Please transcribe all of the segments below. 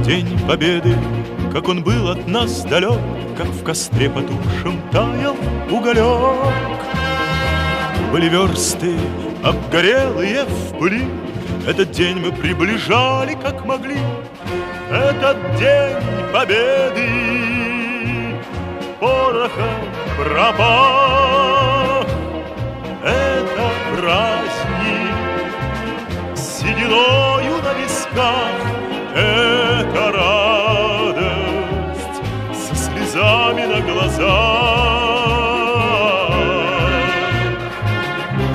День Победы, как он был от нас далек, Как в костре потухшем таял уголек. Были версты, обгорелые в пыли, Этот день мы приближали, как могли. Этот день Победы порохом пропах. Это праздник с сединою на висках, Это радость со слезами на глазах.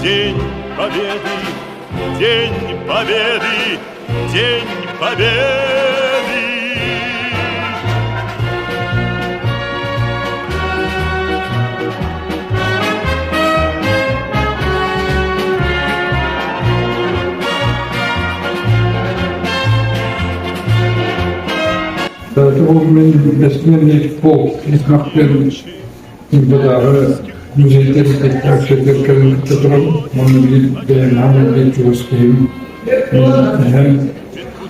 День Победы, День Победы, День Победы! Бу мин бэсмин полк исмахтен Дагы музейдер экспедиция кэлэн кытта турабын уонна биир бэйэм хааман биир чугас киһим эһэм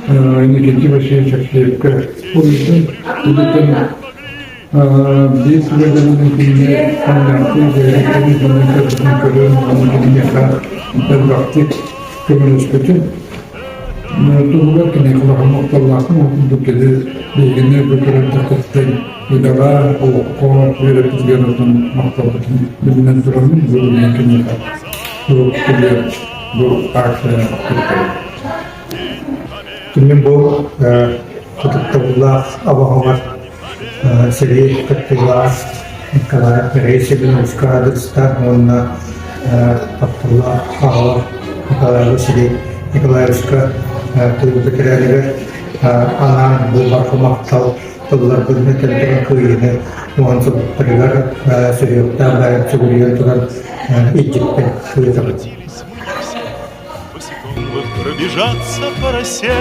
Иннокентий Васильевич Алексеевка уруйдун үлэтин биир түгэннэринэн кинини хамнаахтыы бэйэм көрбүтүн көрөн уонна киниэхэ элбэхтик көмөлөспүтүм. Туһугар киниэхэ улахан махталлаахпын ол курдук кини биһигини бу көрөн тахсыттан Идэҕэ, олоххо үөрэппитигэр отон махталбытын билинэн тураммын, бу билигин киниэхэ турук кэлиэр бу акция кыттабын. Мин бу ытыктабыллаах абаҕабар сэрии кыттыылаах Николай Раисович аадырыстаах уонна тапталлаах аҕалар Николай Василий Николаевичка тыыл бэтэрээнигэр анаан бу барҕа махтал тылларбын этэн туран кыайыыны уһансыбыттарыгар сүһүөхтээх бэйэм сүгүрүйэн туран илдьиппин ыытабын. Пробежаться по росе.